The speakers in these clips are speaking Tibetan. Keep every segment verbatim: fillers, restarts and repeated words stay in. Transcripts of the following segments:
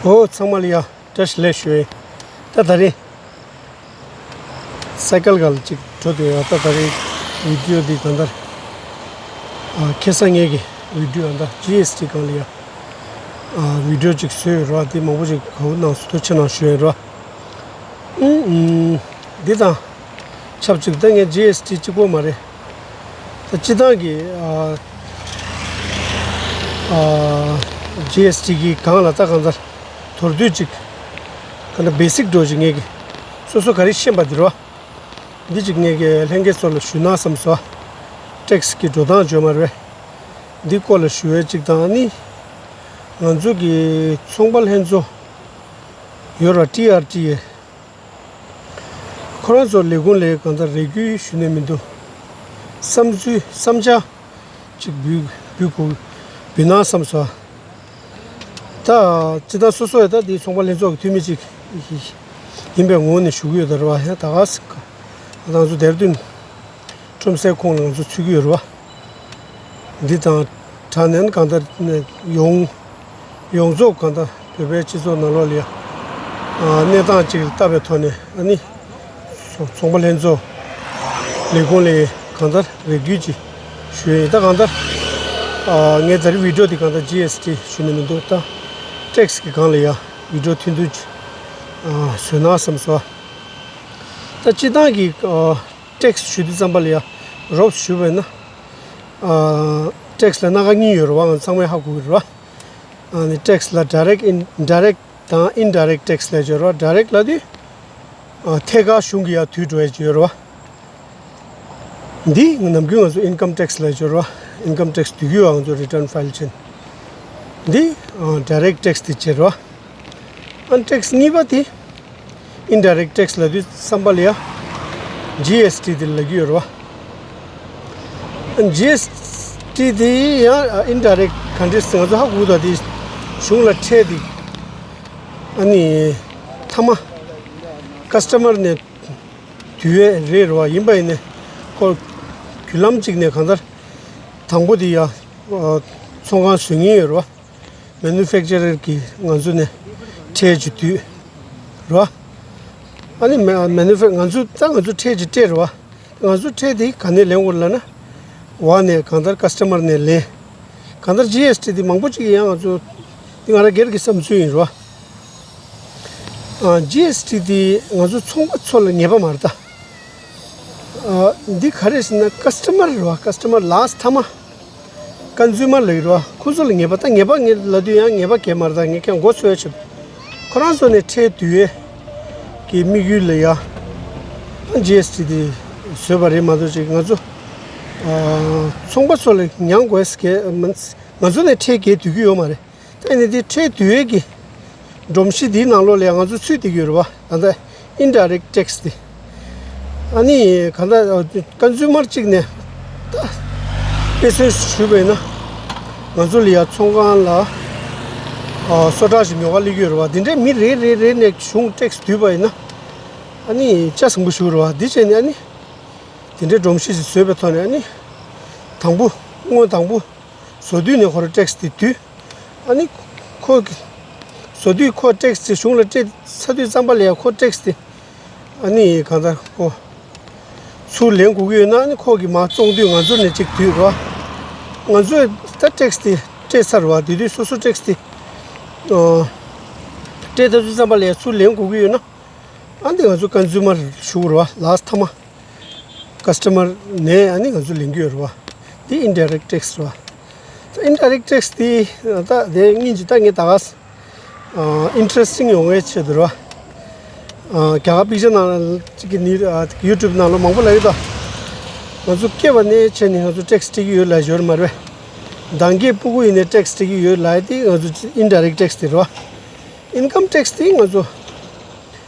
ཨོ་ཚང་མ་ལ་ཡ་བཀྲ་ཤིས་བདེ་ལེགས་ཞུ་ཡིན། ད་ད་རེས་སའི་ཀལ་སྒང་ལ་ཅིག་འགྲོ་དུས་ཡ། ད་ད་རེས་བི་ཌི་ཡོ་འདི་གང་ལྟར་ཨ་ཁ་སང་ངེད་ཀྱི་བི་ཌི་ཡོ་ཨ་ད་ཇི་ཨེས་ཊི་སྒང་ལ་ཡ་ཨ་བི་ཌི་ཡོ་ཅིག་བཟོས་ཡོད་ར། འདི་མང་པོ་ཅིག་ག་བོ་གནང་སོང་། ཐུགས་རྗེ་གནང་ཞུ་ཡིན་ར། ཨུམ། འདི་དང་ཆབས་ཅིག་ད་ངས་ཇི་ཨེས་ཊི་གཅིག་པོ་མ་རེད། ད་སྤྱི་བཏང་གི་ཨ་ཨ་ཇི་ཨེས་ཊི་གི་སྒང་ལ་ད་གང་ལྟར་མདོར་བསྡུས་ཅིག་གང་ལྟར་བེ་སིག་འདྲ་ཅིག་ངས་ཀྱི་སོ་སོ་ག་རེ་ཤེས་པ་འདི་རོ། འདི་ཅིག་ངས་ཀྱི་ལྷན་རྒྱས་ཚོ་ལ་ཞུས་ན་བསམ་སོང་། ཊེག་སི་གི་འགྲོ་སྟངས་བརྗོད་མ་རེད། འདི་སྐོར་ལ་ཞུ་བའི་ཅིག་དང་ནི། ང་ཚོ་གི་ཚོང་པ་ལྷན་ཚོགས་ཡོད་ར། ཊི་ཨར་ཊི་ཨེ། ཁོ་རང་ཚོ་ལས་ཁུངས་ལ་གང་ལྟར་རེ་སྐུལ་ཞུས་ནས་མི་འདུག་བསམ་ཚུལ་བསམ་འཆར་ཅིག་འབུལ་འབུལ་དགོས་འབུལ་ན་བསམ་སོང་། ད་སྤྱི་བཏང་སོ་སོ་ཡ་ད་འདི་ཚོང་པ་ལྷན་ཚོགས་ཀྱི་འཐུས་མི་ཅིག་ཡིན་པའི་ངོས་ནས་ཞུ་གི་ཡོད་ད་ར་བ། ཡང་ད་ག་ས་ང་ཚོ་དེར་བསྟུན་ཁྲོམ་སའི་ཁོངས་ལ་ང་ཚོ་ཚུད་ཀྱི་ཡོད་ར་བ། འདི་དང་སྦྲགས་ནས་གང་ལྟར་ཡོངས་ཡོངས་རྫོགས་གང་ལྟར་བོད་པའི་སྤྱི་ཚོགས་ནང་ལོགས་ལ་ཡ་ཨ་གནས་སྟངས་ཅིག་ལ་ལྟ་བའི་ཐོག་ནས་ཨ་ནི་ཚོང་ཚོང་པ་ལྷན་ཚོགས་ལས་ཁུངས་ལ་གང་ལྟར་རེ་སྐུལ་ཅིག་ཞུ་ཡིན། ད་གང་ལྟར་ཨ་ངས་ད་རེས་བི་ཌི་ཡོ་འདི་གང་ལྟར་ཇི་ཨེས་ཊི་ཞུ་ནས་མི་འདུག་ད་ཊེག་སི་གི་སྒང་ལ་ཡ་བི་ཌི་ཡོ་ཐུང་ཐུང་ཅིག་ཨ་བཟོས་ན་བསམ་སོང་། ད་སྤྱི་བཏང་གི་ཨ་ཊེག་སི་ཞུ་དུས་ཙམ་པ་ལ་ཡ་རོབ་ཞུས་པ་ཡིན་ན། ཨ་ཊེག་སི་ལ་སྣ་ཁ་གཉིས་ཡོད་རེད་བ། ང་ཚང་མས་ཧ་གོ་གི་རེད་བ། ཨ་ནི་ཊེག་སི་ལ་ཌའི་རེག་ཊི་ཨིན་ཌའི་རེག་ཊི་དང་ཨིན་ཌའི་རེག་ཊི་ཊེག་སི་ལབ་ཀྱི་ཡོད་རེད་བ། ཌའི་རེག་ཊི་ལབ་དུས་ཨ་ཐད་ཀར་གཞུང་གི་ཡ་དུས་འགྲོ་ཡ་ཅིག་ཡོད་རེད་བ། འདི་ནམ་རྒྱུན་ང་ཚོ་ཨིན་ཀམ་ཊེག་སི་ལབ་ཀྱི་ཡོད་རེད་བ། ཨིན་ཀམ་ཊེག་སི་དུས་རྒྱུན་ང་ཚོ་རི་ཊརན་ཕའིལ་བྱེད། འདི་ཨ་ཌའི་རེག་ཊི་ཊེག་སི་དེ་བྱེད་རེད་བ། ཨ་ཊེག་སི་གཉིས་པ་དེ་ཨིན་ཌའི་རེག་ཊི་ཊེག་སི་ལབ་དུས་ཙམ་པ་ལ་ཡ་ཇི་ཨེས་ཊི་དེ་ལབ་ཀྱི་ཡོད་རེད་བ། ཨ་ཇི་ཨེས་ཊི་དེ་ཡང་ཨིན་ཌའི་རེག་ཊི་ཀོན་ཊེག་སི་ང་ཚོ་ཧ་གོ་ད་དེ་གཞུང་ལ་ཁྲལ་དེ་ཨ་ནི་མཐའ་མ་ཀ་སི་ཊ་མར་ནས་དུས་ཡས་རེད་རེད་བ། ཡིན་པ་ཡིན་ནས་ཁོ་བརྒྱུད་ལམ་གཅིག་ནས་གང་ལྟར་དང་པོ་དེ་ཡ་ཨ་ཚོང་ཁང་བཟོ་མཁན་ཡོད་རེད་བ། མེ་ནུ་ཕེག་ཅར་གྱིས་ང་ཚོ་ནས་ཁྲལ་ཅིག་བསྡུས་རེད་བ། ཨ་ནི་མེ་མེ་ནུ་ཕེག་ང་ཚོ་ད་ང་ཚོ་ཁྲལ་ཅིག་སྤྲད་རེད་བ། ང་ཚོ་ཁྲལ་དེ་ག་ནས་ལེན་དགོས་ལབ་ན། འོག་ནས་གང་ལྟར་ཀ་སི་ཊ་མར་ནས་ལེན། གང་ལྟར་ཇི་ཨེས་ཊི་དེ་མང་པོ་ཅིག་ཡང་ང་ཚོ་དེ་ང་རང་སྒེར་གྱི་བསམ་ཚུལ་ཡིན་རེད་བ། ཨ་ཇི་ཨེས་ཊི་དེ་ང་ཚོ་ཚོང་པ་ཚོ་ལ་ངེས་པ་མ་རེད་ད། ཨ་འདི་ག་རེ་ཟེར་ན་ཀ་སི་ཊ་མར་རེད་བ། ཀ་སི་ཊ་མར་ལཱ་སི་མཐའ་མ། ཀོན་སུ་མར་ལབ་ཀྱི་རེད་བ། ཁོ་ཚོ་ལ་ངེས་པ་ད། ངེས་པ་ངས་ལབ་དུས་ཡང་ངེས་པ་གས་མ་རེད་ད། ངས་ཀྱང་མགོ་ཚོས་བྱེད། ཁོ་རང་ཚོ་ནས་ཁྲལ་བསྡུ་ཡས་ཀྱི་དམིགས་ཡུལ་ལ་ཡ་ཇི་ཨེས་ཊི་དེ་བཟོས་པ་རེད་མ་གཏོགས་ཅིག་ང་ཚོ་ཨ་ཚོང་པ་ཚོ་ལ་མྱངས་དགོས་ཟེར་གྱི་མིན། ང་ཚོ་ནས་ཁྲལ་འགེལ་བསྡུ་གི་ཡོད་མ་རེད། ད་ནི་དེ་ཁྲལ་བསྡུ་ཡས་ཀྱི་སྒྲོམ་གཞི་དེའི་ནང་ལོགས་ལ་ཡང་ང་ཚོ་ཚུད་བསྡད་ཀྱི་ཡོད་རེད་བ། ད་ལྟ་ཨིན་ཌའི་རེག་ཊི་ཊེག་སི་དེ། ཨ་ནི་གང་ལྟར་ཀོན་སུ་མར་གཅིག་ནས་ད་དཔེ་མཚོན་ཞུས་པ་ཡིན་ན། ང་ཚོ་ལ་ཡ་ཚོང་ཁང་ལ་ཨ་སོ་ཊར་ཞིག་ཉོ་ག་སླེབས་ཀྱི་ཡོད་རེད་བ། དེ་འདྲའི་མི་རེ་རེ་རེ་ནས་གཞུང་ཊེག་སི་བསྡུས་པ་ཡིན་ན། ཨ་ནི་ཆ་ཚང་པོ་ཞུ་རེད་བ། འདི་བྱས་ནས་ཨ་ནི་དེ་འདྲའི་སྒྲོམ་གཞི་ཞིག་བཟོས་པའི་ཐོག་ནས་ཨ་ནི་དང་པོ་སྔོན་དང་པོ་བཟོ་དུས་ནས་ཁོ་རང་ཊེག་སི་དེ་བསྡུས། ཨ་ནི་ཁོ་གི་བཟོ་དུས་ཁོ་ཊེག་སི་དེ་གཞུང་ལ་སྤྲད་ཚར་དུས་ཙམ་པ་ལ་ཡ་ཁོ་ཊེག་སི་དེ་ཨ་ནི་གང་ལྟར་ཁོ་ཚུར་ལེན་དགོས་ཀྱི་ཡོད་ན། ཨ་ནི་ཁོ་གི་མར་བཙོང་དུས་ང་ཚོ་ནས་གཅིག་བསྡུས་རོགས། ང་ཚོས་ད་ཊེག་སི་དེ་སྤྲད་ཚར་བ་དེ་དུས་སོ་སོ་ཊེག་སི་དེ་ཨ་སྤྲད་ཚར་དུས་ཙམ་པ་ལ་ཡ་ཚུར་ལེན་དགོས་ཀྱི་ཡོད་ན། ཨ་འདི་ང་ཚོ་ཀོན་སུ་མར་ཞུ་རོགས། ལཱ་སི་མཐའ་མ། ཀ་སི་ཊ་མར་ནས་ཨ་ནི་ང་ཚོ་ལེན་གྱི་ཡོད་རེད་བ། འདི་ཨིན་ཌའི་རེག་ཊེག་སི་རེད་བ། ད་ཨིན་ཌའི་རེག་ཊེག་སི་དེ་ད་དེ་སྔོན་གྱི་ད་ངས་ད་ག་ཨིན་ཊི་རེ་སི་ཊིང་ཡོང་བའི་ཆེད་དུ་རེད་བ། རྒྱ་གར་པིག་ཅར་ནང་གཅིག་གི་ནི་ཡུ་ཊུབ་ནང་ལ་མང་པོ་ལབ་ཡོད་ད། ང་ཚོ་སྐྱེས་པ་ནས་བྱས་ནས་ང་ཚོ་ཊེག་སི་སྤྲད་ཀྱི་ཡོད་ལབ་ཡོད་མ་རེད་བས། འདང་གི་སྤུ་གུ་ཡིན་ནའི་ཊེག་སི་སྤྲད་ཀྱི་ཡོད་ལབ་ཡ་དེ་ང་ཚོ་ཨིན་ཌའི་རེག་ཊེག་སི་དེ་རེད་བ། ཨིན་ཀམ་ཊེག་སི་དེ་ང་ཚོ་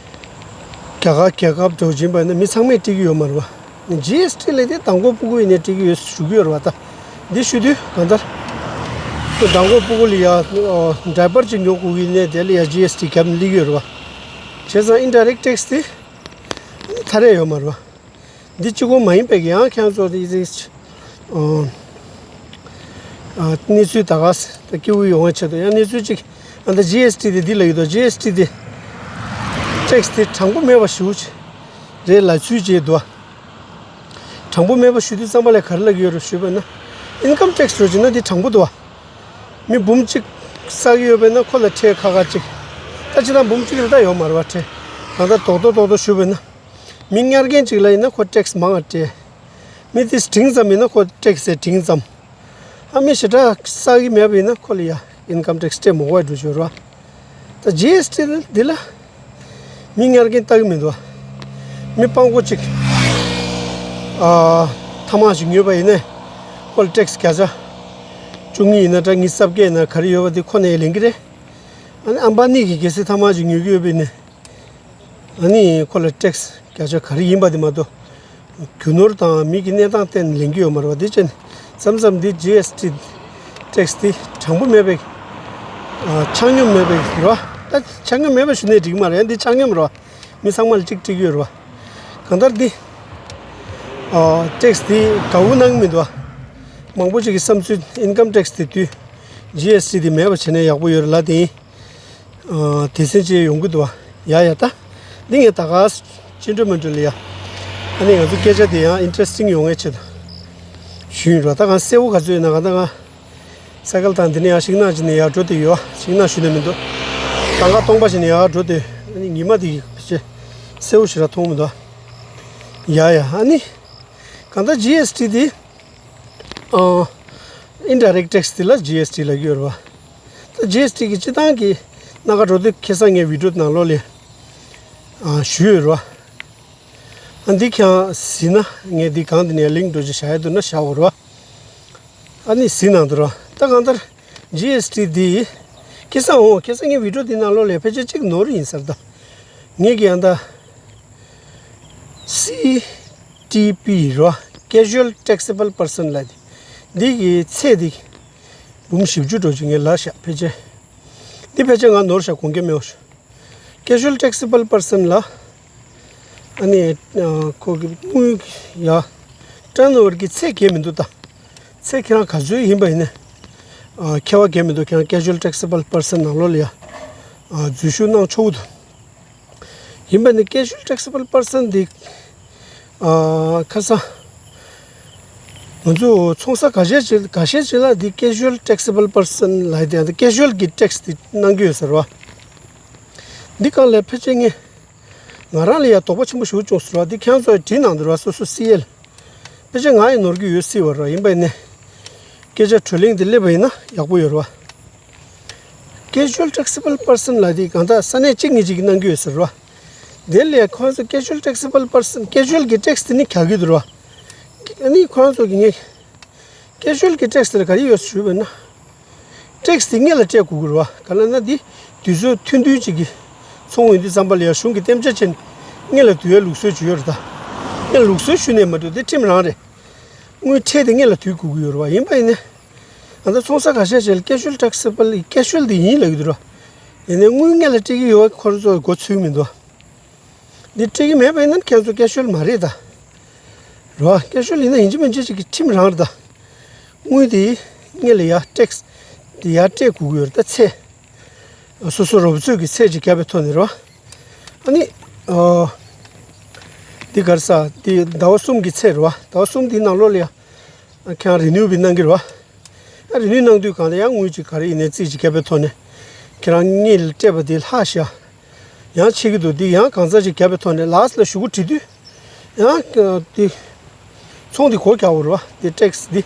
རྒྱ་གར་རྒྱལ་ཁབ་འགྲོ་བཞིན་པ་ནི་མི་ཚང་མས་སྤྲད་ཀྱི་ཡོད་མ་རེད་བ། ཇི་ཨེས་ཊི་ལས་དེ་དང་པོ་སྤུ་གུ་ཡིན་ནའི་སྤྲད་ཀྱི་ཡོད་ཞུ་གི་ཡོད་རེད་བ། ད་འདི་ཞུ་དུས་གང་ལྟར་དང་པོ་སྤུ་གུ་ལ་ཡ་ཌའི་པར་ཅིག་ཉོ་དགོས་ཀྱི་ཡིན་ནའི་དེ་ལ་ཡ་ཇི་ཨེས་ཊི་བརྒྱབ་ནས་སླེབས་ཀྱི་ཡོད་རེད་བ། བྱས་ཙང་ཨིན་ཌའི་རེག་ཊེག་སི་དེ་ཐར་ཡ་ཡོད་མ་རེད་བ། འདི་གཅིག་པོ་མ་ཡིན་པའི་ཡང་ཁྱེད་ཚོ་དེ་གནས་ཚུལ་ད་ག་ས་སྐྱིད་པོ་ཡོང་བའི་ཆེད་དུ་ཡང་གནས་ཚུལ་གཅིག་ ཨ་ད་ཇི་ཨེས་ཊི་དེ་འདི་ལབ་ཀྱི་འདུག་ཇི་ཨེས་ཊི་དེ་ཊེག་སི་དེ་དྲང་པོ་མེད་པ་ཞེ་པོ་ཅིག་རེད་ལབ་ཚུལ་བྱས་འདུག་དྲང་པོ་མེད་པ་ཞུ་དུས་ཙམ་པ་ལ་ག་རེ་ལབ་ཀྱི་ཡོད་རེད་ཞུས་པ་ན། ཨིན་ཀམ་ཊེག་སི་འགྲོ་བྱས་ན་འདི་དྲང་པོ་འདུག་བ། མི་འབུམ་གཅིག་བསགས་ཀྱི་ཡོད་པས་ན་ཁོ་ལ་ཁྲལ་ཁག་ཁག་ཅིག་ད་ཅི་ད་འབུམ་གཅིག་ལ་ད་ཡོད་མ་རེད་བ་ཁྲལ། གང་ལྟར་རྡོག་རྡོག་རྡོག་རྡོག་ཞུས་པ་ན། མི་ཉར་མཁན་ཅིག་ལ་ཡིན་ན་ཁོ་ཊེག་སི་མང་བ་སྤྲད། མི་དེ་འབྲིང་ཙམ་ཡིན་ན་ཁོ་ཊེག་སི་འབྲིང་ཙམ། ཨ་མི་ཞེ་དྲག་བསགས་ཀྱི་མེད་པ་ཡིན་ན་ཁོ་ལ་ཡ་ཨིན་ཀམ་ཊེག་སི་སྤྲད་མི་དགོས་པ་འགྲོ་ཞོར་བ། ད་ཇི་ཨེས་ཊི་འདི་ལ་མི་ཉར་མཁན་ལྟ་གི་མི་འདུག་མི་སྤྲང་པོ་གཅིག་ཨ་ཐ་མག་ཅིག་ཉོས་པ་ཡིན་ནའི་ཁོ་ལ་ཊེག་སི་བརྒྱ་ཆ་བཅུ་གཉིས་ཡིན་ན་འདྲ་ཉི་ཤུ་རྩ་བརྒྱད་ཡིན་ན་ག་རེ་ཡོད་པ་དེ་ཁོ་ནས་ལེན་གི་རེད། ཨ་ནི་ཨམ་བ་ནི་གིས་གལ་སྲིད་ཐ་མག་ཅིག་ཉོ་གི་ཡོད་པ་ཡིན་ནའི། ཨ་ནི་ཁོ་ལ་ཊེག་སི་བརྒྱ་ཆ་ག་རེ་ཡིན་པ་དེ་མ་གཏོགས། རྒྱུ་ནོར་དང་མི་གི་གནས་སྟངས་བརྟེན་ནས་ལེན་གྱི་ཡོད་མ་རེད་བ། དེ་བྱས་ནས་མཚམས་མཚམས་འདི་ཇི་ཨེས་ཊི་ཊེག་སི་དེ་དྲང་པོ་མེད་པའི་ཨ་ཆ་སྙོམས་མེད་པའི་རེད་བ། ད་ཆ་སྙོམས་མེད་པ་ཞུ་ནས་འགྲིག་མ་རེད། འདི་ཆ་སྙོམས་རེད་བ། མི་ཚང་མ་ལ་གཅིག་སྤྲད་ཀྱི་ཡོད་རེད་བ། གང་ལྟར་འདི་ཨ་ཊེག་སི་དེ་དགའ་བོ་གནང་གི་མི་འདུག་བ། མང་པོ་ཅིག་གི་བསམ་ཚུལ་ཨིན་ཀམ་ཊེག་སི་དེ་དུས་ཇི་ཨེས་ཊི་དེ་མེད་པ་བྱས་ན་ཡག་པོ་ཡོད་རེད་ལབ་དེ་ཡིན། ཨ་དེ་སེམས་ཅན་ཡོང་གི་འདུག་བ། ཡ་ཡ་ད། འདི་ངས་ད་ག་ཅི་འདྲ་མི་འདྲ་ལ་ཡ། ཨ་ནི་ང་ཚོ་སྐད་ཆ་དེ་ཡང་ཨིན་ཊི་རེ་སི་ཊིང་ཡོང་ངེས་ཆེད་དུ་ཞུས་ཡིན་རོ། ད་གང་གསལ་བོ་ག་ཚོད་ཡོད་ན་གང་ད་གང་སའི་ཀལ་དང་འདི་ནས་ཡང་ཤིང་ནགས་ཅིག་ནས་ཡར་འགྲོ་དེ་ཡོད་བ། ཤིང་ནགས་ཞུ་ནས་མི་འདུག་ལམ་ཁ་སྟོང་པ་ཞིག་ནས་ཡར་འགྲོ་དེ་ཨ་ནི་ཉི་མ་དེ་ཕལ་ཆེར་གསལ་བོ་ཞེ་དྲག་མཐོང་མི་འདུག་ཡ་ཡ་ཨ་ནི་གང་ད་ཇི་ཨེས་ཊི་དེ། ཨ་ཨིན་ཌའི་རེག་ཊེག་སི་དེ་ལ་ཇི་ཨེས་ཊི་ལབ་ཀྱི་ཡོད་རེད་བ། ད་ཇི་ཨེས་ཊི་གི་སྤྱི་བཏང་གི་སྣ་ཁ་འགྲོ་དུས་ཁ་སང་ངའི་བི་ཌི་ཡོ་ནང་ལོགས་ལ་ཨ་ཞུས་ཡོད་རེད་བ། ཨ་འདི་ཁྱེད་རང་གཟིགས་ན་ངས་འདི་གང་དེ་ནས་ལིང་ཀི་འགྲོ་ཅིག་བཞག་ཡ་འདུག་ན་བཞག་འོ་རེད་བ། ཨ་ནི་གཟིགས་གནང་འདུག་རེད་བ། ད་གང་ལྟར་ཇི་ཨེས་ཊི་འདི་ཁ་སང་འོ་ཁ་སང་ངའི་བི་ཌི་ཡོ་འདི་ནང་ལོགས་ལ་ཕལ་ཆེར་གཅིག་ནོར་ཡིན་ས་རེད་ད། ངས་ཀྱི་ཡང་ད། སི་ཊི་པི་རོ། Casual Taxable Person ལབ་དེ། འདི་གི་ཚད་དེ་འབུམ་བཞི་བཅུ་འགྲོ་ཅིག་ངས་ལབ་ཤག་ཕལ་ཆེར། འདི་ཕལ་ཆེར་ང་ནོར་ཤག་དགོངས་འགལ་མེད་པ་ཞུ། Casual Taxable Person ལ་ཨ་ནི་ཁོ་གི་དངུལ་ཡ་ཊར་ན་ཨོ་ཝར་གི་ཚད་གལ་མི་འདུག་ད། ཚད་ཁྱེད་རང་ག་ཚོད་ཡིན་པ་ཡིན་ན་ཁྱད་པར་གལ་མི་འདུག་ཁྱེད་རང་Casual Taxable Person ནང་ལོགས་ལ་ཡ་འཛུལ་ཞུགས་གནང་ཆོག་གི་འདུག་ཡིན་པ་ནི་Casual Taxable Person འདི་ཨ་ཁ་སང་ང་ཚོ་ཚོང་ས་ཁ་ཤས་ཅིག་ཁ་ཤས་ཅིག་ལ་འདི་Casual Taxable Person ལབ་དེ་འདི་Casual གི་ཊེག་སི་འདི་གནང་གི་ཡོད་ཟེར་བ། འདི་གང་ལས་ཕལ་ཆེར་ངས་ང་རང་ལ་ཡ་དོགས་པ་ཆེན་པོ་ཞིག་བྱུང་ཟེར་བ། འདི་ཁྱེད་ཚོས་བྲིས་གནང་འདུག་ར་སོ་སོ་སི་ཨེལ། ཕལ་ཆེར་ང་ཡི་ནོར་གྱི་ཡོད་སྲིད་པ་ར། ཡིན་པ་ཡིན་ནས་སྐད་ཆ་གྲོས་གླེང་འདི་སླེབས་པ་ཡིན་ན་ཡག་པོ་ཡོད་ར་བ། Casual Taxable Person ལབ་དེ་གང་ལྟར་ས་གནས་གཅིག་གཉིས་ཅིག་གིས་གནང་གི་ཡོད་ཟེར་བ། དེ་ལས་ཁོང་ཚོ་Casual Taxable Person Casual གི་ཊེག་སི་དེ་ནི་རྒྱག་གི་འདུག་ར་བ། ཨ་ནི་ཁོང་ཚོ་གི་ངས་Casual གི་ཊེག་སི་དེ་ལ་ག་རེ་ཡོད་ཞུས་པ་ན། ཊེག་སི་དེ་སྔོན་ལ་སྤྲད་དགོས་ཀྱི་རེད་བ། ག་ལ་ན་འདི་དུས་ཚོད་ཐུང་ཐུང་ཅིག་གི་ཚོང་ཡོང་དུས་ཙམ་པ་ལ་ཡ་གཞུང་གི་གཏན་འཇགས་བྱས་ནས་སྔོན་ལ་བསྡུ་བའི་ལུགས་སྲོལ་ཅིག་ཡོད་རེད་ད། སྔོན་ལ་ལུགས་སྲོལ་ཞུས་ནས་མ་འགྲོ་དེ་ཁྲིམས་རང་རེད། དངུལ་ཁྲལ་དེ་སྔོན་ལ་བསྡུ་དགོས་ཀྱི་ཡོད་རེད་བ། ཡིན་པ་ཡིན་ནའི། ང་ཚོ་ཚོང་ས་ཁ་ཤས་ཤིག་ལ་Casual Taxable Casual དེ་ཡིན་ལབ་ཀྱི་འདུག་ར། ཡིན་ནའི་དངུལ་སྔོན་ལ་སྤྲད་ཀྱི་ཡོད་པ་ཁོ་རང་ཚོ་མགོ་ཚོས་ཀྱི་མི་འདུག་འདི་སྤྲད་ཀྱི་མེད་པ་ཡིན་ན་ཁྱེད་ཚོ་Casual མ་རེད་ད། རོ། Casual ཡིན་ན་ཡིན་གཅིག་མིན་གཅིག་ཅིག་གི་ཁྲིམས་རང་རེད་ད། དངུལ་དེ་སྔོན་ལ་ཡ་ཊེག་སི་དེ་ཡར་སྤྲད་དགོས་ཀྱི་ཡོད་རེད་ད། ཚད། སོ་སོ་རོབ་ཚོད་ཀྱི་ཚད་ཅིག་བརྒྱབ་པའི་ཐོག་ནས་རོ། ཨ་ནི། ཨོ། འདི་ག་རེ་ཟ། འདི་ཟླ་བ་གསུམ་གྱི་ཚད་རེད་བ། ཟླ་བ་གསུམ་འདིའི་ནང་ལོགས་ལ་ཡ། ཁྱེད་རང་རི་ནིའུ་བི་གནང་གི་རེད་བ། ཨ་རི་ནིའུ་གནང་དུས་གང་ལ་ཡང་དངུལ་ཅིག་ག་རེ་ཡིན་ནའི་རྩིས་ཅིག་བརྒྱབ་པའི་ཐོག་ནས། ཁྱེད་རང་སྔོན་ལ་སྤྲད་པ་དེ་ལྷག་ཤག་ཡང་ཆད་ཀྱི་འདུག་འདི་ཡང་གང་ཙམ་ཅིག་བརྒྱབ་པའི་ཐོག་ནས་ལཱ་སི་ལ་ཞུ་སྒོ་བྲིས་དུས། ཡང་འདི་ཚོང་འདི་སྒོ་རྒྱག་དགོས་རེད་བ། འདི་ཊེག་སི་འདི།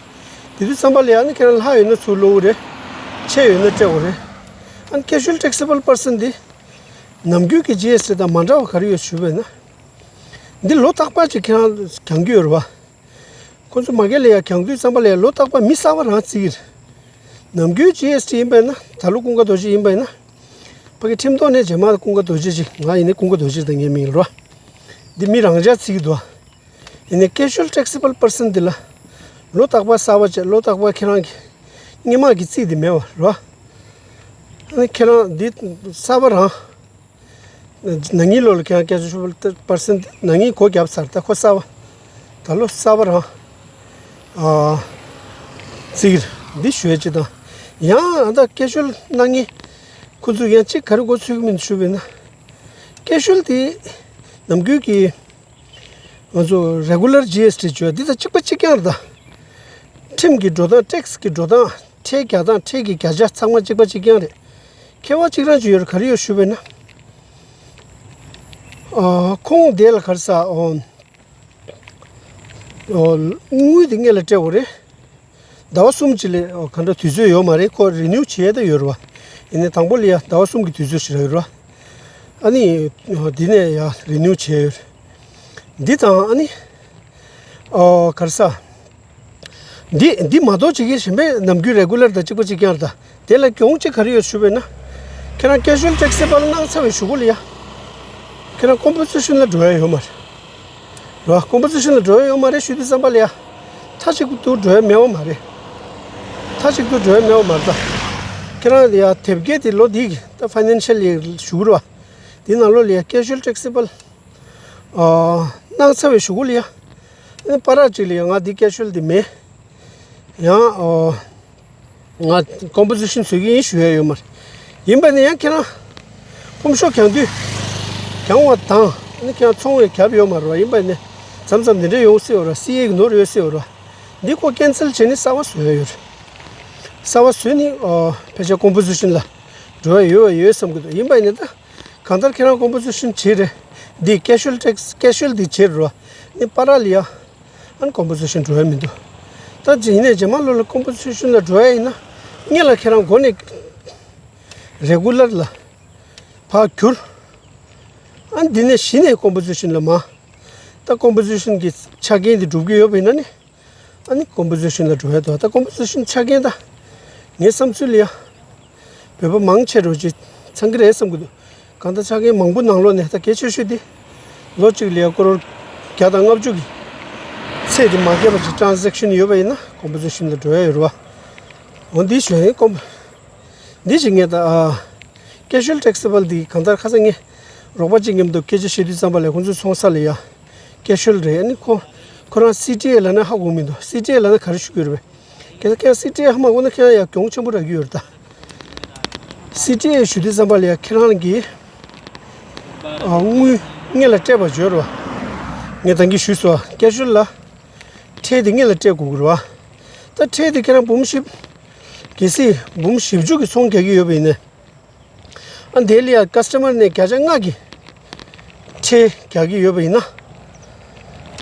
དེ་དུས་ཙམ་པ་ལ་ཡང་ནི་ཁྱེད་རང་ལྷག་ཡོད་ན་ཚུར་སློག་གི་རེད། ཆད་ཡོད་ན་སྤྲད་དགོས་རེད། ཨ་ནི་Casual Taxable Person འདི་ནམ་རྒྱུན་གྱི་ཇི་ཨེས་ཊི་དང་མ་འདྲ་བ་ག་རེ་ཡོད་ཞུས་པ་ཡིན་ན། འདི་ལོ་རྟག་པར་ཅིག་ཁྱེད་རང་གྱོང་གི་ཡོད་རེད་བ། ཁོ་ཚོ་མ་གི་ལ་ཡ་གྱོང་དུས་ཙམ་པ་ལ་ཡ་ལོ་རྟག་པར་མི་གསར་པ་རང་བརྩི་གི་རེད། ནམ་རྒྱུན་ཇི་ཨེས་ཊི་ཡིན་པ་ཡིན་ན། ད་ལོ་ཀུན་དགའ་རྡོ་རྗེ་ཡིན་པ་ཡིན་ན། ཕ་གི་ཁྲིམས་ཐོག་ནས་རྗེས་མ་ཀུན་དགའ་རྡོ་རྗེ་ཅིག་ང་ཡིན་ནའི་ཀུན་དགའ་རྡོ་རྗེ་དང་ངའི་མིང་རེད་བ། འདི་མི་རང་འཇགས་བརྩི་གི་འདུག་བ། ཡིན་ནའི་Casual Taxable Person འདི་ལ་ལོ་རྟག་པར་གསར་པ་བྱས། ལོ་རྟག་པར་ཁྱེད་རང་གི་སྔོན་མ་གི་རྩིས་འདི་མེད་བ་རེད་བ། ཨ་ནི་ཁྱེད་རང་འདི་གསར་པ་རང་། ན་ནིང་ལོ་ལ་ཁྱེད་རང་Casual Person འདི་ན་ནིང་སྒོ་བརྒྱབ་ཚར། ད་ཁོ་གསར་པ། ད་ལོ་གསར་པ་རང་ཨ་བརྩི་གི་རེད། འདི་ཞུ་ཡ་ཅིག་དང་། ཡང་ཨ་ད་Casual གནང་མཁན་ཁོ་ ཁོང་ཚོས་ཡང་གཅིག་ག་རེ་མགོ་ཚོད་ཀྱི་མིན་ཞུས་པས་ན། ཀེ་ཤུལ་དེ་ནམ་རྒྱུན་གྱི་ང་ཚོ་རེ་གུ་ལར་ཇི་ཨེས་ཊི་བྱོས་འདི་དང་གཅིག་པ་གཅིག་རྐྱང་རེད་ད། ཁྲིམས་ཀྱི་འགྲོ་སྟངས་ཊེག་སི་གི་འགྲོ་སྟངས་ཁྲལ་རྒྱག་སྟངས་ཁྲལ་གྱི་བརྒྱ་ཆ་ཚང་མ་གཅིག་པ་གཅིག་རྐྱང་རེད། ཁྱད་པར་གཅིག་རང་ཅིག་ཡོད་རེད། ག་རེ་ཡོད་ཞུས་པས་ན། ཨ་ཁོང་དེ་ལ་ག་རེ་ཟ་ཨོ། ཨོ། དངུལ་དེ་སྔོན་ལ་སྤྲད་དགོས་རེད། ཟླ་བ་གསུམ་ཅིག་ལས་ཨོ་ག་འདྲ་དུས་ཚོད་ཡོད་མ་རེད། ཁོ་རི་ནིའུ་བྱེད་ཡས་ད་ཡོད་རེད་བ། ཡིན་ནའི་དང་པོ་ལ་ཡ་ཟླ་བ་གསུམ་གྱི་དུས་ཚོད་ཞིག་རག་ཡོད་རེད་བ། ཨ་ནི་ཨོ་འདི་ནས་ཡ་རི་ནིའུ་བྱེད་ཡས་ཡོད་རེད། འདི་དང་ཨ་ནི་ཨོ་ག་རེ་ཟ། འདི་འདི་མ་གཏོགས་ཅིག་གི་གཞན་པའི་ནམ་རྒྱུན་རེ་གུ་ལར་དང་གཅིག་པ་གཅིག་རྐྱང་རེད་ད། དེ་ལ་གྱོང་གཅིག་ག་རེ་ཡོད་ཞུས་པས་ན། ཁྱེད་རང་ཀེ་ཤུལ་ཊེག་སི་པལ་གནང་ཚར་བའི་གཞུག་གུ་ལ་ཡ། ཁྱེད་རང་ཀོམ་པོ་སི་ཤན་ལ་འགྲོ་ཡ་ཡོད་མ་རེད། རེད་བ། ཀོམ་པོ་སི་ཤན་ལ་འགྲོ་ཡ་ཡོད་མ་རེད་ཞུ་དུས་ཙམ་པ་ལ་ཡ། མཐའ་གཅིག་ཏུ་འགྲོ་ཡ་མེད་པ་མ་རེད། མཐའ་གཅིག་ཏུ་འགྲོ་ཡ་མེད་པ་མ་རེད་ད། ཁྱེད་རང་ལ་ཡ་དེབ་སྐྱེལ་དེ་ལོ་འདི་གི་ད་ཕའི་ནན་ཤལ་ཡི་གཞུག་གུ་རེད་བ། དེ་ནང་ལོགས་ལ་ཡ་ཀེ་ཤུལ་ཊེག་སི་པལ། ཨ་གནང་ཚར་བའི་གཞུག་གུ་ལ་ཡ། ཨ་ནི་པར་ར་གཅིག་ལ་ཡ་ང་འདི་ཀེ་ཤུལ་འདི་མེད། ཡང་ཨོ། ང་ཀོམ་པོ་སི་ཤན་བཟོ་གི་ཡིན་ཞུ་ཡ་ཡོད་མ་རེད། ཡིན་པ་ནི་ཡང་ཁྱེད་རང་ཕོམ་ཤོག་གྱང་དུས་གྱང་བ་དང་ཨ་ནི་ཁྱེད་རང་ཚོང་བའི་རྒྱབ་ཡོད་མ་རེད་བ། ཡིན་པ་ནི་མཚམས་མཚམས་འདི་འདྲ་ཡོང་སྲིད་བ་རེད། སི་ཨེ་གི་ནོར་ཡོད་སྲིད་བ་རེད། འདི་ཁོ་ཀན་སེལ་བྱས་ནས་གསར་བ་བཟོ་ཡ་ཡོད་རེད། གསར་བ་བཟོས་ནི་ཨོ་ཕལ་ཆེར་ཀོམ་པོ་སི་ཤན་ལ་འགྲོ་ཡ་ཡོད་བ་ཡོད་བསམ་གི་འདུག་ཡིན་པ་ནི་ད་གང་ལྟར་ཁྱེད་རང་ཀོམ་པོ་སི་ཤན་བྱས་རེད། འདི་ཀེ་ཤུལ་ཊེག་སི་ཀེ་ཤུལ་འདི་བྱས་རེད་བ། ནི་པར་ར་ལ་ཡ། ཨ་ནི་ཀོམ་པོ་སི་ཤན་འགྲོ་ཡ་མི་འདུག་ད་ཇི་ཡིན་ནའི་རྗེས་མ་ལོ་ལ་ཀོམ་པོ་སི་ཤན་ལ་འགྲོ་ཡ་ཡིན་ན། སྔོན་ལ་ཁྱེད་རང་མགོ་ནས་རེ་གུ་ལར་ལ་ཕར་བསྒྱུར། ཨ་ནི་འདི་ནས་གཞི་ནས་ཀོམ་པོ་སི་ཤན་ལ་མ། ད་ཀོམ་པོ་སི་ཤན་གྱི་ཆ་རྐྱེན་འདི་འགྲུབ་ཀྱི་ཡོད་པ་ཡིན་ན་ནི། ཨ་ནི་ཀོམ་པོ་སི་ཤན་ལ་འགྲོ་ཡ་འདུག་ད་ཀོམ་པོ་སི་ཤན་ཆ་རྐྱེན་ད། ངའི་བསམ་ཚུལ་ལ་ཡ། བོད་པ་མང་ཆེ་རུ་ཅིག་ཚང་གི་རེད་བསམ་གི་འདུག་གང་ལྟར་ཆ་རྐྱེན་མང་པོ་ནང་ལོགས་ནས་ད་གལ་ཆེ་ཤོས་དེ། ལོ་གཅིག་ལ་ཡ་ཀོ་རོར་བརྒྱ་དང་ལྔ་བཅུ་གི་ཚད་དེ་མ་བརྒལ་བ་ཅིག་ཊ་རན་ཟེག་ཤན་ཡོད་པ་ཡིན་ན་ཀོམ་པོ་སི་ཤན་ལ་འགྲོ་ཡ་ཡོད་རེད་བ། འོ་འདི་ཞུ་ཡིན་ཀོམ། འདི་ཞིག་ངས་ད་ཨ། ཀེ་ཤུལ་ཊེག་སི་པལ་འདི་གང་ལྟར་ཁ་སང་ངས་རོགས་པ་གཅིག་མཉམ་དུ་སྐད་ཆ་བཤད་དུས་ཙམ་པ་ལ་ཁོང་ཚོའི་ཚོང་ས་ལ་ཡ། ཀེ་ཤུལ་རེད། ཨ་ནི་ཁོ་ཁོ་རང་སི་ཊི་ཨེ་ལབ་ན་ཧ་གོ་མི་འདུག་སི་ཊི་ཨེ་ལབ་ན་ག་རེ་ཞུ་གི་ཡོད་རེད་པས། གལ་སྲིད་ཁྱེད་རང་སི་ཊི་ཨེ་ཧ་མ་གོ་ན་ཁྱེད་རང་ཡ་གྱོང་ཆེན་པོ་རག་གི་ཡོད་རེད་ད། སི་ཊི་ཨེ་ཞུ་དུས་ཙམ་པ་ལ་ཡ་ཁྱེད་རང་གིས་ཨ་དངུལ་སྔོན་ལ་སྤྲད་པ་བརྗོད་རོགས། ངས་ད་གིན་ཞུས་སོང་། ཀེ་ཤུལ་ལ་ཁྲལ་དེ་སྔོན་ལ་སྤྲད་དགོས་ཀྱི་རེད་བ། ད་ཁྲལ་དེ་ཁྱེད་རང་འབུམ་བཞི། གལ་སྲིད་འབུམ་བཞི་བཅུ་གི་ཚོང་རྒྱག་གི་ཡོད་པ་ཡིན་ན། ཨ་དེ་ལ་ཡ་ཀ་སི་ཊ་མར་ནས་བརྒྱ་ཆ་ལྔ་གི་ཁྲལ་རྒྱག་གི་ཡོད་པ་ཡིན་ན།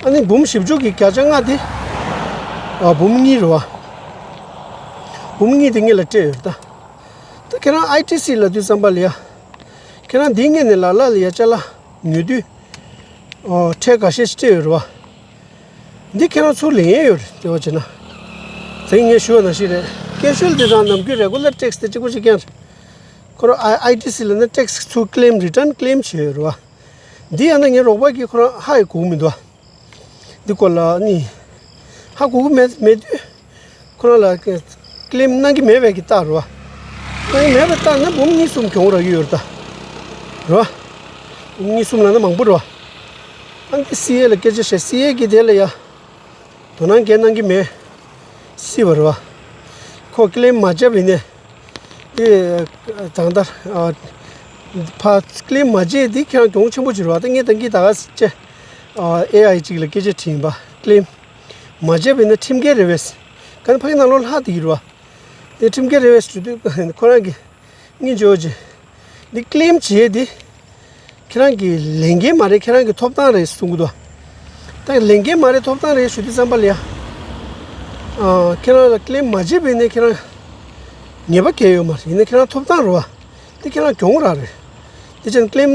ཨ་ནི་འབུམ་བཞི་བཅུ་གི་བརྒྱ་ཆ་ལྔ་དེ། ཨ་འབུམ་གཉིས་རེད་བ། འབུམ་གཉིས་དེ་སྔོན་ལ་སྤྲད་ཡོད་རེད་ད། ད་ཁྱེད་རང་ཨའི་ཊི་སི་ལབ་དུས་ཙམ་པ་ལ་ཡ། ཁྱེད་རང་འདིའི་སྔོན་ནས་ལ་ལ་ལ་ཡ་ཅ་ལག་ཉོ་དུས། ཨོ་ཁྲལ་འགའ་ཤས་ཤིག་སྤྲད་ཡོད་རེད་བ། འདི་ཁྱེད་རང་ཚུར་ལེན་ཡས་ཡོད་རེད་དེ་བ་བྱས་ན། དེ་ངས་ཞུ་བ་ནང་བཞིན་རེད། ཀེ་ཤུལ་འདི་དང་ནམ་རྒྱུན་རེ་གུ་ལར་ཊེག་སི་དེ་གཅིག་པ་གཅིག་རྐྱང་རེད། ཁོ་རང་ཨའི་ཨའི་ཊི་སི་ལབ་ན་ཊེག་སི་ཚུར་ཀི་ལེམ་རི་ཊན་ཀི་ལེམ་བྱས་ཡོད་རེད་བ། འདི་ཡང་ན་ངའི་རོགས་པ་གིས་ཁོ་རང་ཧ་ཡི་གོ་གི་མི་འདུག་བ། འདི་སྐོར་ལ་ནི། ཧ་གོ་གི་མེད་མེད་དུས། ཁོ་རང་ལ་ཀི་ལེམ་གནང་གི་མེད་པའི་གི་རྟགས་རེད་བ། གནང་གི་མེད་པའི་རྟགས་ན་འབུམ་གཉིས་གསུམ་གྱོང་རག་གི་ཡོད་རེད་ད། རེད་བ། འབུམ་གཉིས་གསུམ་ལབ་ན་མང་པོ་རེད་བ། ཨ་འདི་སི་ཨེ་ལ་སྐད་ཆ་བཤད། སི་ཨེ་གིས་དེ་ལ་ཡ། དོ་སྣང་གང་གནང་གི་མེད། སྲིད་པ་རེད་བ། ཁོ་ཀི་ལེམ་མ་བྱས་པ་ཡིན་ནའི། དེ་ད་ལྟ་ཨ། ཕ་ཀི་ལེམ་མ་བྱས་དེ་ཁྱེད་རང་གྱོང་ཆེན་པོ་ཅིག་རེད་བ། ད་ངས་ད་གིན་ད་ག་ཅེ། ཨ་ཨེ་ཨའི་ཅིག་ལ་སྐད་ཆ་དྲིས་ཡིན་པ། ཀི་ལེམ་མ་བྱས་པ་ཡིན་ན་ཁྲིམས་འགལ་རེད་པས། ག་ནི་ཕ་གི་ནང་ལོགས་ལྷག་བསྡད་ཀྱི་རེད་བ། དེ་ཁྲིམས་འགལ་རེད་པས་ཞུ་དུས་ཁོ་རང་གིས། སྙིང་རྗེ་པོ་ཅིག་འདི་ཀི་ལེམ་བྱས་ཏེ། ཁྱེད་རང་གི་ལས་འགན་མ་རེད། ཁྱེད་རང་གི་ཐོབ་ཐང་རེད་གསུང་གི་འདུག་ད་ལས་འགན་མ་རེད། ཐོབ་ཐང་རེད་ཞུ་དུས་ཙམ་པ་ལ་ཡ། ཨ་ཁྱེད་རང་ལ་ཀི་ལེམ་མ་བྱས་པ་ཡིན་ན་ཁྱེད་རང་ཉེས་པ་གང་ཡོད་མ་རེད། ཡིན་ན་ཁྱེད་རང་ཐོབ་ཐང་རེད་བ། འདི་ཁྱེད་རང་གྱོང་རག་རེད། འདི་ཅན་ཀི་ལེམ་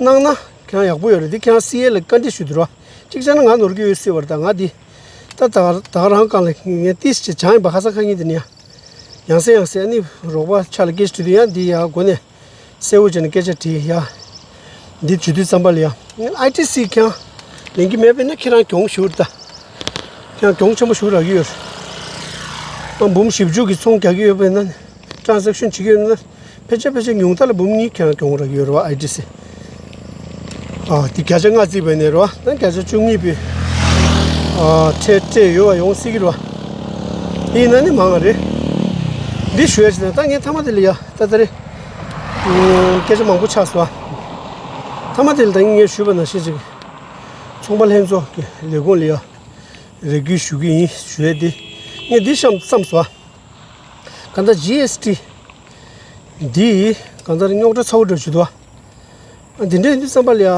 གནང་ན་ཁྱེད་རང་ཡག་པོ་ཡོད་རེད། འདི་ཁྱེད་རང་སི་ཨེ་ལ་བཀའ་འདྲི་ཞུ་དུས་རེད་བ། གཅིག་བྱས་ན་ང་ནོར་གྱི་ཡོད་སྲིད་པ་རེད། ད་ང་འདི་ད་ད་ད་ག་རང་སྒང་ལ་ངས་ཏིས་ཅིག་སྦྱངས་ཡིན་པ། ཁ་སང་ཁ་ཉིན་འདི་ནས་ཡ། ཡང་སེ་ཡང་སེ་ཨ་ནི་རོགས་པ་ཆ་ལ་སྐད་ཆ་དྲིས་དུས་ཡང་འདི་ཡ་སྒོ་ནས་གསལ་བོ་བྱས་ནས་སྐད་ཆ་དྲིས་ཡ། འདི་བྱེད་དུས་ཙམ་པ་ལ་ཡ། ཨའི་ཊི་སི་ཁྱེད་རང་ལེན་གྱི་མེད་པས་ན་ཁྱེད་རང་གྱོང་ཞུ་རེད་ད། ཁྱེད་རང་གྱོང་ཆེན་པོ་ཞུ་རག་གི་ཡོད་རེད། ཨ་འབུམ་བཞི་བཅུ་གི་ཚོང་རྒྱག་གི་ཡོད་པས་ན། ཊ་རན་ཟེག་ཤན་བྱེད་ཀྱི་ཡོད་ན། ཕལ་ཆེར་ཕལ་ཆེར་ཉུང་མཐའ་ལ་འབུམ་གཉིས་ཁྱེད་རང་གྱོང་རག་གི་ཡོད་རེད་བ། ཨའི་ཊི་སི། ཨ་འདི་བརྒྱ་ཆ་ལྔ་བརྩིས་པ་ཡིན་ནའི་རེད་བ། ད་བརྒྱ་ཆ་བཅུ་གཉིས་པའི་ཨ་ཁྲལ་སྤྲད་ཡོད་བ་ཡོང་སྲིད་ཀྱི་རེད་བ། དེ་ཡིན་ན་ནི་མང་བ་རེད། འདི་ཞུ་ཡ་ཅིག་ན་ད་ངས་མཐའ་མ་དེ་ལ་ཡ་ད་ད་རེད། སྐད་ཆ་མང་པོ་ཆགས་སོང་། ཐ་མ་དེ་ལ་ད་ངས་ཞུས་པ་ནང་བཞིན་ཅིག་ཚོང་པ་ལྷན་ཚོགས་ཀྱི་ལས་ཁུངས་ལ་ཡ་རེ་སྐུལ་ཞུ་གི་ཡིན་ཞུ་ཡས་དེ། ངས་འདི་བཤམས་བསམ་སོང་། གང་ལྟར་ཇི་ཨེས་ཊི་འདི་གང་ལྟར་རྙོག་དྲ་ཚ་བོ་འདྲ་ཞིག་འདུག་ཨ། འདི་འདྲ་ཡིན་དུས་ཙམ་པ་ལ་ཡ།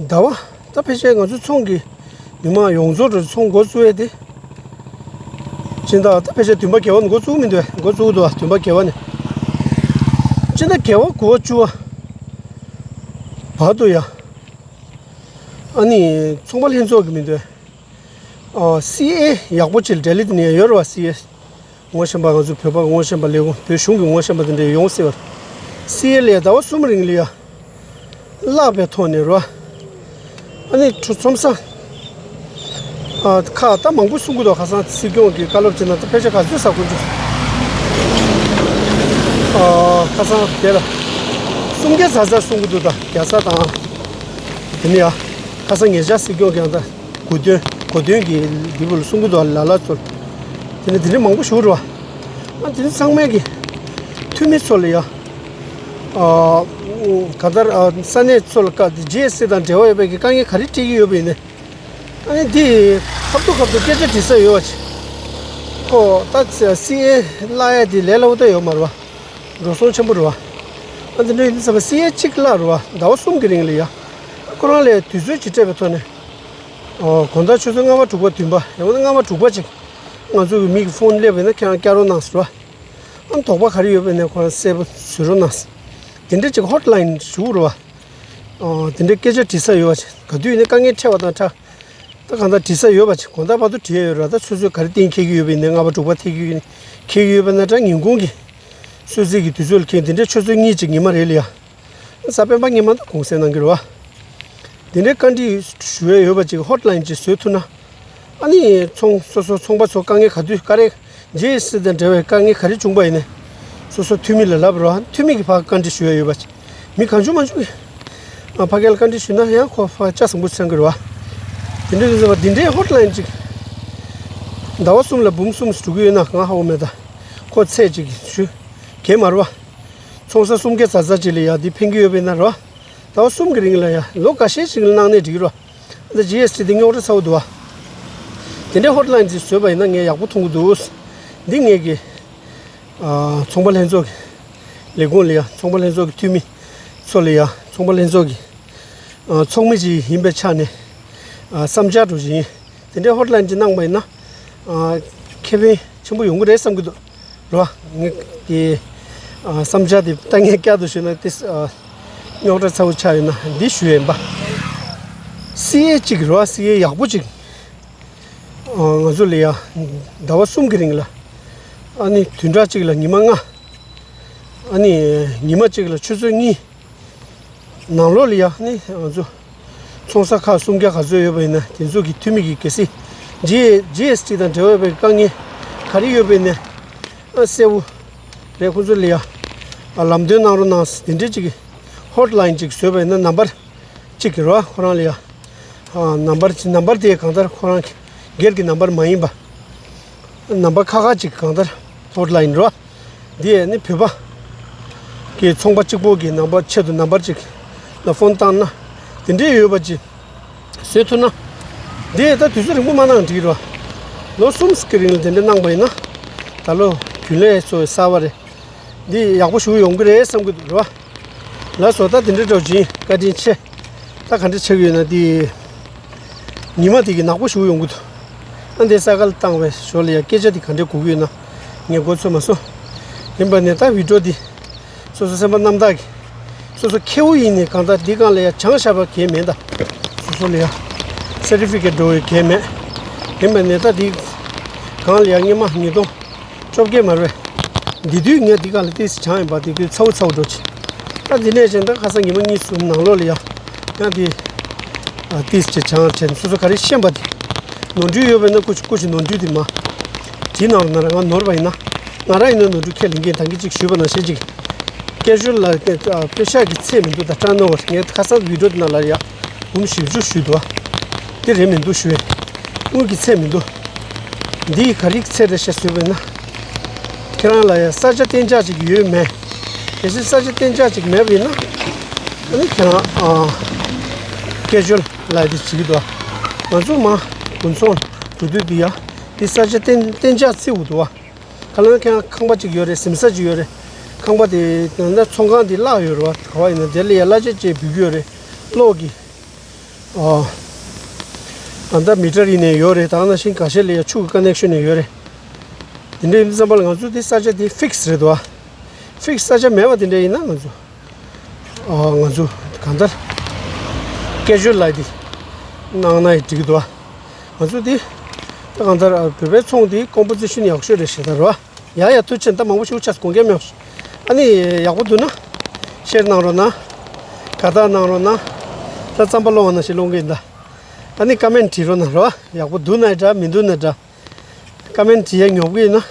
ཟླ་བ་ད་ཕལ་ཆེར་ང་ཚོའི་ཚོང་གི་མི་མང་ཡོངས་རྫོགས་འགྲོ་ཚོང་འགོ་བཙུགས་ཡས་དེ། སྤྱི་ཟླ་ད་ཕལ་ཆེར་བདུན་པ་བརྒྱད་པ་ནས་འགོ་བཙུགས་མི་འདུག་འགོ་བཙུགས་འདུག་བདུན་པ་བརྒྱད་པ་ནས། སྤྱི་ཟླ་བརྒྱད་པ་དགུ་པ་བཅུ་པ་བར་དུ་ཡ། ཨ་ནི་ཚོང་པ་ལྷན་ཚོགས་ཀྱི་མི་འདུག་སི་ཨེ་ཡག་པོ་ཅིག་འབྲེལ་ལི་དེ་ནས་ཡོད་རེད་བ། སི་ཨེ་ངོ་ཤེས་པ་ང་ཚོ་བོད་པ་ངོ་ཤེས་པ་ལས་ཁུངས་བོད་གཞུང་གི་ངོ་ཤེས་པ་དེ་འདྲ་ཡོང་སྲིད་པ་རེད། སི་ཨེ་ལ་ཟླ་བ་གསུམ་རིང་ལ་ཡ་བརླག་པའི་ཐོག་ནས་རེད་བ། ཨ་ནི་ཁྲོ་ཚོམ་ས་ཨ་ཁག་ད་མང་པོ་གསུང་གི་འདུག་ཁ་སང་སྲིད་སྐྱོང་གི་བཀའ་སློབ་བྱས་ན་ད་ཕལ་ཆེར་ག་ཚོད་ས་ཁུལ་ཅིག་ཨ་ཁ་སང་དེ་ལ་སུམ་བརྒྱ་ཙམ་ཙམ་གསུང་གི་འདུག་ད་རྒྱལ་ས་དང་དེ་ནས་ཡ་ཁ་སང་ཉེ་ཆར་སྲིད་སྐྱོང་གིས་ཡང་ད། གོ་དོན་གོ་དོན་གྱི་འདི་བོ་ལ་གསུང་གི་འདུག་ལ་ལ་ཚོ། དེ་ནས་དེ་འདྲ་མང་པོ་ཞུ་རུ་བ། ཨ་དེ་ཚོ་ཚང་མས་ཀྱི་འཐུས་མི་ཚོ་ལ་ཡ། ཨ་ག་ལྟར་ཨ་ས་གནས་ཚོ་ལ་བཀའ་ཇི་ཨེས་ཊི་དང་འབྲེལ་བ་ཡོད་པའི་གི་དཀའ་ངལ་ག་རེ་འཕྲད་ཀྱི་ཡོད་པ་ཡིན་ནའི། ཨ་ནི་འདི་ཁ་ཐུག་ཁ་ཐུག་སྐད་ཆ་དྲི་ས་ཡོད་པ་ཅིག་ཁོ་ད་སི་ཨེ་བརླག་ཡ་དེ་ལས་སླ་བོ་ད་ཡོད་མ་རེད་བ། འགྲོ་སོང་ཆེན་པོ་རེད་བ། ཨ་འདི་འདྲ་ཡིན་ཙང་སི་ཨེ་གཅིག་བརླག་རེད་བ། ཟླ་བ་གསུམ་གྱི་རིང་ལ་ཡ། ཁོ་རང་ལ་དུས་ཚོད་ཅིག་སྤྲད་པའི་ཐོག་ནས། ཨོ་དགོང་དག་ཆུ་ཚོད་ལྔ་པ་དྲུག་པ་བདུན་པ་ཡང་ན་ལྔ་པ་དྲུག་པ་ཅིག་ང་ཚོ་གི་མི་གི་ཕོན་སླེབས་པ་ཡིན་ན་ཁྱེད་རང་བསྐྱལ་རོགས་གནང་ཟེར་བ། ཨ་དོགས་པ་ག་རེ་ཡོད་པ་ཡིན་ན་ཁོ་རང་གསལ་པོ་བཟོ་རོགས་གནང་ཟེར། དེ་འདྲ་ཅིག་ཧོཊ་ལ་ཡིན་ཞུ་རོགས་བ། ཨོ་དེ་འདྲ་སྐད་ཆ་དྲི་ས་ཡོད་པ་ཅིག་ག་དུས་ཡིན་ན་དཀའ་ངལ་འཕྲད་པ་དང་ཁྲ། ད་གང་ལྟར་དྲི་ས་ཡོད་པ་ཅིག་དགོང་དག་བར་དུ་དྲི་ཡ་ཡོད་ར། ད་ཆུ་ཚོད་ག་རེ་སྟེང་འཁེལ་གྱི་ཡོད་པ་ཡིན་ན་ལྔ་པ་དྲུག་པ་ཐེག་གི་ཡོད་ཡིན་འཁེལ་གྱི་ཡོད་པ་ན་ད་ཉིན་གུང་གི་གསོལ་ཚིགས་ཀྱི་དུས་ཚོད་ལ་འཁེལ་དེ་འདྲའི་ཆུ་ཚོད་གཉིས་ཅིག་ཉི་མ་རེད་ལ་ཡ། གཟའ་སྤེན་པ་ཉི་མ་ད་གུང་སེང་གནང་གི་རེད་བ། དེ་འདྲའི་བཀའ་འདྲི་ཞུ་ཡ་ཡོད་པ་ཅིག་ཧོཊ་ལ་ཡིན་ཅིག་བཟོས་ཐུབ་ན། ཨ་ནི་ཚོང་སོ་སོ་ཚོང་པ་ཚོ་དཀའ་ངལ་ག་དུས་ག་རེ་ཇི་ཨེས་ཊི་དང་འབྲེལ་བའི་དཀའ་ངལ་ག་རེ་བྱུང་པ་ཡིན་ནའི། སོ་སོ་འཐུས་མི་ལ་ལབ་རོགས། འཐུས་མི་གིས་ཕར་བཀའ་འདྲི་ཞུ་ཡ་ཡོད་པ་ཅིག་མི་གང་བྱུང་མང་བྱུང་གིས་ཕ་གིར་བཀའ་འདྲི་ཞུས་ན་ཡང་ཁོ་ཕར་ལྕགས་ཟམ་པོ་འཚོལ་གི་རེད་བ། དེ་འདྲའི་དུས་ཙམ་པ་འདི་འདྲའི་ཧོཊ་ལ་ཡིན་ཅིག་ཟླ་བ་གསུམ་ལ་འབུམ་གསུམ་འགྲོ་གི་ཡོད་ན་ང་ཧ་གོ་མེད་ད། ཁོ་ཚད་ཅིག་ཞུ་གལ་མ་རེད་བ། ཚོང་ས་སུམ་བརྒྱ་ཙམ་ཙམ་ཅིག་ལ་ཡ་འདི་ཕན་གི་ཡོད་པ་ཡིན་ན་རེད་བ། ཟླ་བ་གསུམ་གྱི་རིང་ལ་ཡ་ལོ་འགའ་ཤས་ཤིག་ལ་གནང་ནས་འགྲིག་གི་རེད་བ། ད་ཇི་ཨེས་ཊི་འདི་རྙོག་དྲ་ཚ་བོ་འདུག་བ། དེ་འདྲའི་ཧོཊ་ལ་ཡིན་ཅིག་བཟོས་པ་ཡིན་ན་ངས་ཡག་པོ་མཐོང་གི་འདུག་འདི་ངས་ཀྱི། ཨ་ཚོང་པ་ལྷན་ཚོགས་ཀྱི་ལས་ཁུངས་ལ་ཡ་ཚོང་པ་ལྷན་ཚོགས་ཀྱི་འཐུས་མི་ཚོ་ལ་ཡ་ཚོང་པ་ལྷན་ཚོགས་ཀྱི་ཨ་ཚོགས་མི་ཅིག་ཡིན་པའི་ཆ་ནས་ཨ་བསམ་འཆར་འདྲ་ཅིག་ཡིན། དེ་འདྲའི་ཧོཊ་ལ་ཡིན་ཅིག་གནང་པ་ཡིན་ན་ཨ་ཁེ་ཕན་ཆེན་པོ་ཡོང་གི་རེད་བསམ་གྱི་འདུག་རེད་བ། ངས་ཀྱི་ཨ་བསམ་འཆར་དེ་ད་ངས་བསྐྱར་དུ་ཞུས་ན་དེ་ཨ་རྙོག་དྲ་ཚ་བོ་ཆགས་ཡོད་ན་འདི་ཞུ་ཡིན་པ། སི་ཨེ་གཅིག་རེད་བ། སི་ཨེ་ཡག་པོ་ཅིག་ང་ཚོ་ལ་ཡ་ཟླ་བ་གསུམ་གྱི་རིང་ལ་ཨ་ནི་བདུན་ཕྲག་གཅིག་ལ་ཉི་མ་ལྔ། ཨ་ནི་ཉི་མ་གཅིག་ལ་ཆུ་ཚོད་གཉིས་ནང་ལོགས་ལ་ཡ་ནི་ང་ཚོ་ཚོང་ས་ཁག་སུམ་བརྒྱ་ག་ཚོད་ཡོད་པ་ཡིན་ན་དེ་ཚོ་གི་འཐུས་མི་གི་གལ་སྲིད་ཇི་ཇི་ཨེས་ཊི་དང་འབྲེལ་བ་ཡོད་པའི་དཀའ་ངལ་ག་རེ་ཡོད་པ་ཡིན་ན་ཨ་གསལ་བོ་རེད། ཁོང་ཚོ་ལ་ཡ་ཨ་ལམ་སྟོན་གནང་རོགས་གནང་། དེ་འདྲའི་ཅིག་གི་ཧོཊ་ལ་ཡིན་ཅིག་བཟོས་པ་ཡིན་ན་ནམ་བར་གཅིག་གི་རེད་བ། ཁོ་རང་ལ་ཡ། ཨ་ནམ་བར་གཅིག་ནམ་བར་དེ་གང་ལྟར་ཁོ་རང་གི་སྒེར་གྱི་ནམ་བར་མ་ཡིན་པ། ནམ་བར་ཁག་ཁག་ཅིག་གང་ལྟར་ཧོཊ་ལ་ཡིན་རེད་བ། འདི་ནི་བོད་པ་གི་ཚོང་པ་གཅིག་པོ་གི་ནམ་བར་ཆེད་དུ་ནམ་བར་གཅིག་ལ་ཕོན་བཏང་ན་དེ་འདྲའི་ཡོད་པ་ཅིག་བཟོས་ཐུབ་ན། འདི་ད་དུས་ཚོད་རིང་པོ་མ་གནང་འགྲིག་རེད་བ། ལོ་གསུམ་གི་རིང་ལ་དེ་འདྲ་གནང་པ་ཡིན་ན་ད་ལོ་རྒྱུན་ལས་ཚོ་གསར་བ་རེད། འདི་ཡག་པོ་ཞིག་ཡོང་གི་རེད་བསམ་གྱི་འདུག་རེད་བ། ལགས་སོ། ད་དེ་འདྲ་འདྲ་བོ་ཅིག་བཀའ་དྲིན་ཆེ། ད་ག་འདྲ་ཆགས་ཀྱི་ཡོད་ན་དེ། ཉི་མ་དེ་གི་ནག་པོ་ཞིག་ཡོང་གི་འདུག་ཨ་འདི་ས་ག་ལ་བཏང་བའི་ཞོར་ལ་ཡ་སྐད་ཆ་དེ་ག་འདྲ་གོ་གི་ཡོད་ན་ངས་མགོ་ཚོད་མ་སོང་། ཡིན་པ་ནས་ད་བི་ཌིའོ་འདི་སོ་སོ་སེམས་པ་རྣམ་དག་གི་སོ་སོ་ཁེ་བོ་ཡིན་ནས་གང་ལྟར་འདི་སྒང་ལ་ཡ་བྱང་ཤར་བ་གལ་མེད་ད། སོ་སོ་ལ་ཡ་སར་ཊི་ཕི་ཀེཊ་འགྲོ་བའི་གལ་མེད། ཡིན་པ་ནས་ད་འདི་སྒང་ལ་ཡ་སྔོན་མ་ཉིས་སྟོང་བཅོ་བརྒྱད་མ་རེད། འདི་དུས་ངས་འདི་ག་ལ་ཏིས་བྱང་ཡིན་པ་དེ་དུས་ཚ་བོ་ཚ་བོ་འགྲོ་ཆེ། ད་འདི་ནས་བྱས་ད་ཁ་སང་ཉི་མ་གཉིས་གསུམ་ནང་ལོགས་ལ་ཡ། ཡང་དེ་ཏིས་ཅེ་བྱང་དྲན་སོ་སོ་ག་རེ་ཤེས་པ་དེ། ནོར་འཁྲུལ་ཡོད་པས་ན་ཀུ་ཅི་ཀུ་ཅི་ནོར་འཁྲུལ་དེ་མ། དེ་ནང་ལ་ན་ར་ང་ནོར་བ་ཡིན་ན། ང་རང་ཡིན་ན་ནོར་འཁྲུལ་ཁས་ལེན་གྱིན་ད་གི་ཅིག་ཞུས་པ་ནང་བཞིན་ཅིག་སྐད་ཤོར་ལ་དཔེ་ཤག་གི་ཚད་མི་འདུག་ད་སྐྲག་ནོར་བ་ངས་ཁ་སང་བི་ཌིའོ་དེ་ནང་ལ་ཡ། འབུམ་བཞི་བཅུ་ཞུས་འདུག་བ། དེ་རེད་མི་འདུག་ཞུས། དངུལ་གྱི་ཚད་མི་འདུག་འདི་ཡི་ག་རེ་གི་ཚད་རེད་ཤག་ཟེར་བས་ན། ཁྱེད་རང་ལ་ཡ་ས་ཆ་གཏན་འཇགས་ཅིག་ཡོད་མེད། གལ་སྲིད་ས་ཆ་གཏན་འཇགས་ཅིག་མེད་པ་ཡིན་ན། ཨ་ནི་ཁྱེད་རང་ཨ་སྐད་ཅོར་ལབ་དེ་བྱེད་ཀྱི་འདུག་ང་ཚོ་མ་དགུན་ཚོང་འགྲོ་དུས་འདི་ཡ་འདི་ས་ཆ་གཏན་གཏན་འཇགས་བརྩིས་འདུག་བ། ག་ལ་ན་ཁྱེད་རང་ཁང་པ་ཅིག་ཡོད་རེད། གཟིམ་ས་ཅིག་ཡོད་རེད། ཁང་པ་དེ་ད་ལྟ་ཚོང་ཁང་དེ་བརླག་ཡོད་རེད་བ། ག་བ་ཡིན་ན་དེ་ལ་ཡ་གླ་ཆ་བཅས་འབུལ་གྱི་ཡོད་རེད། གློག་གི་ཨ་ད་ལྟ་མི་ཊར་ཡིན་ནས་ཡོད་རེད། ད་ནང་བཞིན་འགའ་ཤས་ལ་ཡ་ཆུ་གི་ཀ་ནེག་ཤན་ནས་ཡོད་རེད། དེ་འདྲ་ཡིན་དུས་ཙམ་པ་ལ་ང་ཚོ་དེ་ས་ཆ་དེ་ཕིག་སི་རེད་དོ། ཕིག་སི་ས་ཆ་མེད་པ་དེ་འདྲ་ཡིན་ན་ང་ཚོ་ཨ་ང་ཚོ་གང་ལྟར་སྐད་ཅོར་ལབ་དེ་གནང་ན་ཡི་འགྲིག་གི་འདུག་ང་ཚོ་དེ་ད་གང་ལྟར་བོད་པའི་ཚོང་དེ་ཀོམ་པོ་ཟི་ཤན་ཡག་ཤོས་རེད་ཞེ་ད་རོ། ཡ་ཡ་ཐུགས་རྗེ་ཆེ། ད་མང་པོ་ཞིག་ཆགས་དགོངས་འགལ་མེད། ཨ་ནི་ཡག་པོ་འདུག་ན་ཤེར་གནང་རོགས་གནང་། དགའ་རྟགས་གནང་རོགས་གནང་། ད་རྩམ་པ་སློང་བ་ནང་བཞིན་སློང་གི་ཡིན་ད། ཨ་ནི་ཀ་མེན་བྲིས་རོགས་གནང་རོགས། ཡག་པོ་འདུག་ན་འདྲ་མི་འདུག་ན་འདྲ། ཀ་མེན་བྲིས་ཡ་ཉོབ་གི་ཡིན་ན།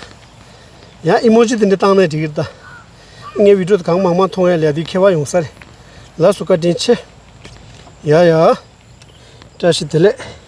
ཡང་ཨི་མོ་ཇི་དེ་འདྲ་བཏང་ན་འགྲིག་གི་རེད་ད། ངའི་བི་ཌིའོ་དེ་གང་མང་མང་མཐོང་ཡ་ལས་དེ་ཁྱད་པར་ཡོང་ས་རེད། ལགས་སོ་བཀའ་དྲིན་ཆེ། ཡ་ཡ། བཀྲ་ཤིས་བདེ་ལེགས།